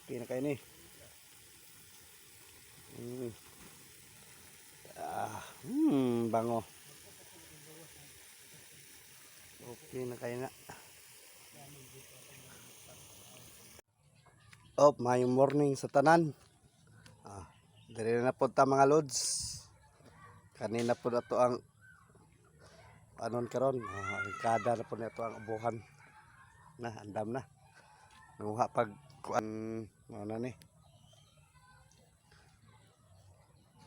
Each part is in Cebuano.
Okay na kayo ni. Ah, bango. Okay na kayo na. Oh, may morning sa tanan. Ah, diri na po ta, mga lods. Kanina po na to ang anon karon, ah, kada na po na to ang ubuhan. Na, andam na. Nanguha pag kuan mao na ni.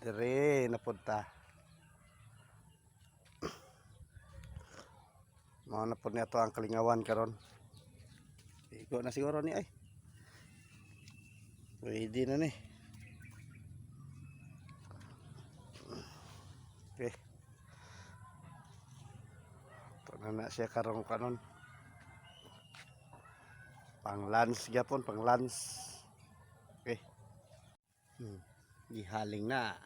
Diri na po ta. Mao na po niya to ang kalingawan karon. Igo na siguro ni ay. Pwede na ni. Okay. Ito na na siya karong kanon. Pang lunch gyapon, pang lunch. Okay. Gihaling na.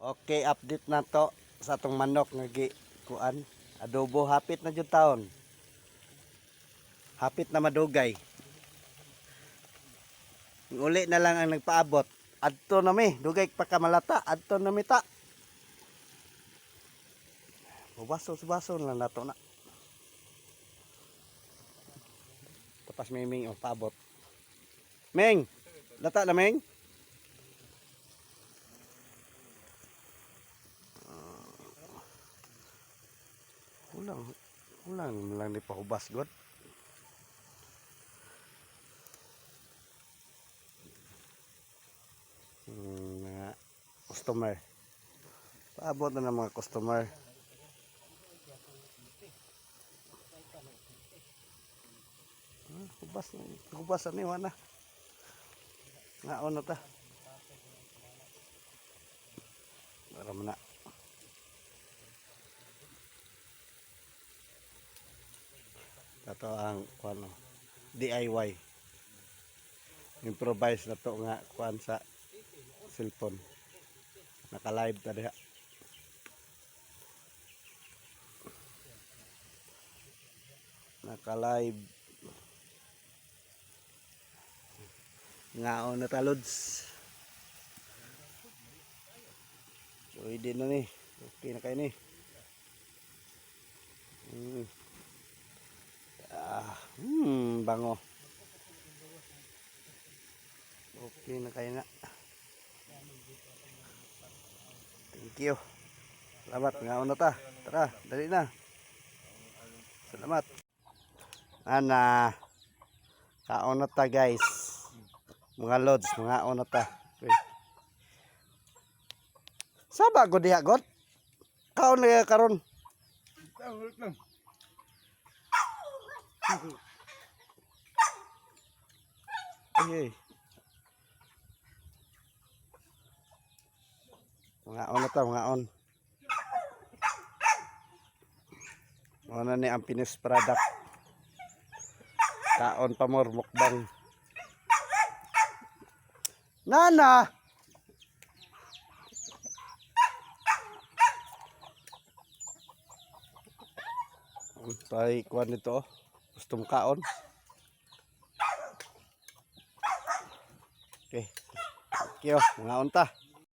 Okay, update na to sa atong manok nga gi kuan adobo, hapit na jud taon. Hapit na madugay. Uli na lang ang nagpaabot. Adto na mi, dugay pa ka malata, adto na mi ta. Baso baso lang nato na. Tapas may Ming oh, paabot. Ming, lata na, Ming. Kulang, kulang lang ni pahubas god. Mga customer. Paabot na ng mga customer. Ah, hubas na, hubas na ni wala. Ngaon na ta. Para man na. Ato ang kuan, DIY. Improvise na to nga kuan sa cellphone. Naka-live ta diha. Naka-live. Ngaon na ta, lods. Pwede na ni. Okay na kayo ni. Ah, bango. Okay na kayo na. Thank you. Salamat. Ngaon na ta. Tara, dali na. Salamat. Ana. Kaon na ta, guys. Mga lods, mga na ta. Okay. Saba ko diha god. Kaon na karon. Wait lang. Ay, ay. Mga on na ta, mga on. Mga na ni ang finished product. Kaon pa more, mukbang. Nana! Tay, kuan nito, oh. Gusto mo kaon? Okay. Thank you. Mga unta.